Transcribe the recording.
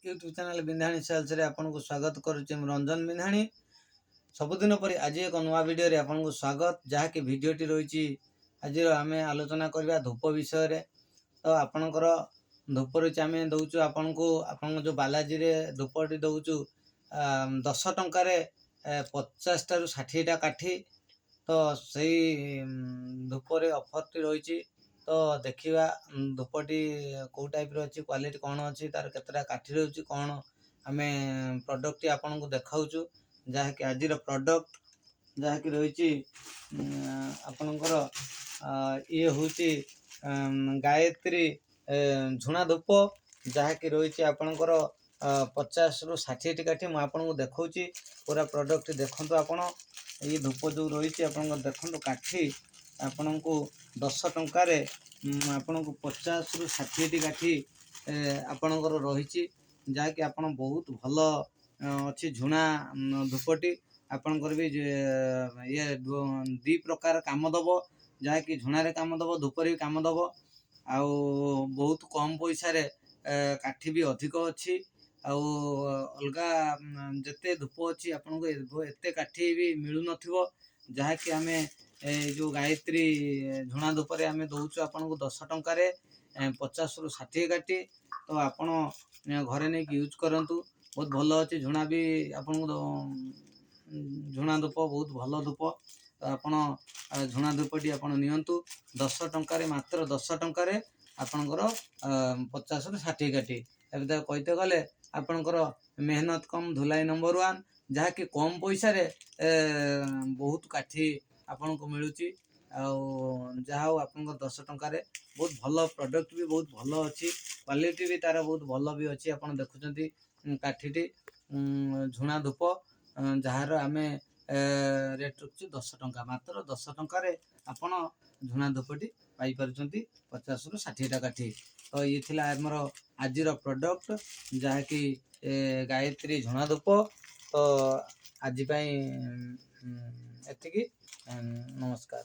YouTube channel ବିନ୍ଧାଣୀ ସେଲ୍ସରେ ଆପଣଙ୍କୁ ସ୍ୱାଗତ କରୁଛି ମୁଁ ରଞ୍ଜନ ବିନ୍ଧାଣୀ। ସବୁଦିନ ପରି ଆଜି ଏକ ନୂଆ ଭିଡ଼ିଓରେ ଆପଣଙ୍କୁ ସ୍ୱାଗତ, ଯାହାକି ଭିଡ଼ିଓଟି ରହିଛି ଆଜିର ଆମେ ଆଲୋଚନା କରିବା ଧୂପ ବିଷୟରେ। ତ ଆପଣଙ୍କର ଧୂପ ରହିଛି, ଆମେ ଦେଉଛୁ ଆପଣଙ୍କୁ, ଆପଣଙ୍କ ଯେଉଁ ବାଲାଜୀରେ ଧୂପଟି ଦେଉଛୁ 10 ଟଙ୍କାରେ 50ଟାରୁ 60ଟା କାଠି। ତ ସେଇ ଧୂପରେ ଅଫର୍ଟି ରହିଛି। ତ ଦେଖିବା ଧୂପଟି କେଉଁ ଟାଇପ୍ର ଅଛି, କ୍ୱାଲିଟି କ'ଣ ଅଛି, ତାର କେତେଟା କାଠି ରହୁଛି କ'ଣ, ଆମେ ପ୍ରଡ଼କ୍ଟଟି ଆପଣଙ୍କୁ ଦେଖାଉଛୁ। ଯାହାକି ଆଜିର ପ୍ରଡ଼କ୍ଟ ଯାହାକି ରହିଛି ଆପଣଙ୍କର, ଇଏ ହେଉଛି ଗାୟତ୍ରୀ ଝୁଣା ଧୂପ, ଯାହାକି ରହିଛି ଆପଣଙ୍କର 50ରୁ 60ଟି କାଠି। ମୁଁ ଆପଣଙ୍କୁ ଦେଖାଉଛି ପୁରା ପ୍ରଡ଼କ୍ଟଟି। ଦେଖନ୍ତୁ ଆପଣ, ଏଇ ଧୂପ ଯେଉଁ ରହିଛି ଆପଣଙ୍କର, ଦେଖନ୍ତୁ କାଠି ଆପଣଙ୍କୁ 10 ଟଙ୍କାରେ ଆପଣଙ୍କୁ 50ରୁ 60ଟି କାଠି ଆପଣଙ୍କର ରହିଛି, ଯାହାକି ଆପଣ ବହୁତ ଭଲ ଅଛି। ଝୁଣା ଧୂପଟି ଆପଣଙ୍କର ବି ଇଏ ଦୁଇ ପ୍ରକାର କାମ ଦେବ, ଯାହାକି ଝୁଣାରେ କାମ ଦେବ, ଧୂପରେ ବି କାମ ଦେବ। ଆଉ ବହୁତ କମ୍ ପଇସାରେ କାଠି ବି ଅଧିକ ଅଛି। ଆଉ ଅଲଗା ଯେତେ ଧୂପ ଅଛି, ଆପଣଙ୍କୁ ଏତେ କାଠି ବି ମିଳୁନଥିବ, ଯାହାକି ଆମେ ଏ ଯେଉଁ ଗାୟତ୍ରୀ ଝୁଣା ଧୂପରେ ଆମେ ଦେଉଛୁ ଆପଣଙ୍କୁ 10 ଟଙ୍କାରେ 50ରୁ 60 କାଠି। ତ ଆପଣ ଘରେ ନେଇକି ୟୁଜ୍ କରନ୍ତୁ, ବହୁତ ଭଲ ଅଛି। ଝୁଣା ବି ଆପଣଙ୍କୁ, ଝୁଣା ଧୂପ ବହୁତ ଭଲ ଧୂପ। ତ ଆପଣ ଝୁଣା ଧୂପଟି ଆପଣ ନିଅନ୍ତୁ 10 ଟଙ୍କାରେ, ମାତ୍ର 10 ଟଙ୍କାରେ ଆପଣଙ୍କର 50ରୁ 60 କାଠି। ଏବେ ତାକୁ କହିତେ ଗଲେ ଆପଣଙ୍କର ମେହନତ କମ୍ ଧୁଲାଇ ନମ୍ବର ୱାନ୍, ଯାହାକି କମ୍ ପଇସାରେ ବହୁତ କାଠି ଆପଣଙ୍କୁ ମିଳୁଛି। ଆଉ ଯାହା ହଉ, ଆପଣଙ୍କ 10 ଟଙ୍କାରେ ବହୁତ ଭଲ ପ୍ରଡ଼କ୍ଟ ବି ବହୁତ ଭଲ ଅଛି, କ୍ୱାଲିଟି ବି ତାର ବହୁତ ଭଲ ବି ଅଛି। ଆପଣ ଦେଖୁଛନ୍ତି କାଠିଟି ଝୁଣା ଧୂପ, ଯାହାର ଆମେ ରେଟ୍ ରଖୁଛୁ 10 ଟଙ୍କା। ମାତ୍ର 10 ଟଙ୍କାରେ ଆପଣ ଝୁଣା ଧୂପଟି ପାଇପାରୁଛନ୍ତି 50ରୁ 60ଟା କାଠି। ତ ଇଏ ଥିଲା ଆମର ଆଜିର ପ୍ରଡ଼କ୍ଟ, ଯାହାକି ଗାୟତ୍ରୀ ଝୁଣା ଧୂପ। ତ ଆଜି ପାଇଁ ଏତିକି। ନମସ୍କାର।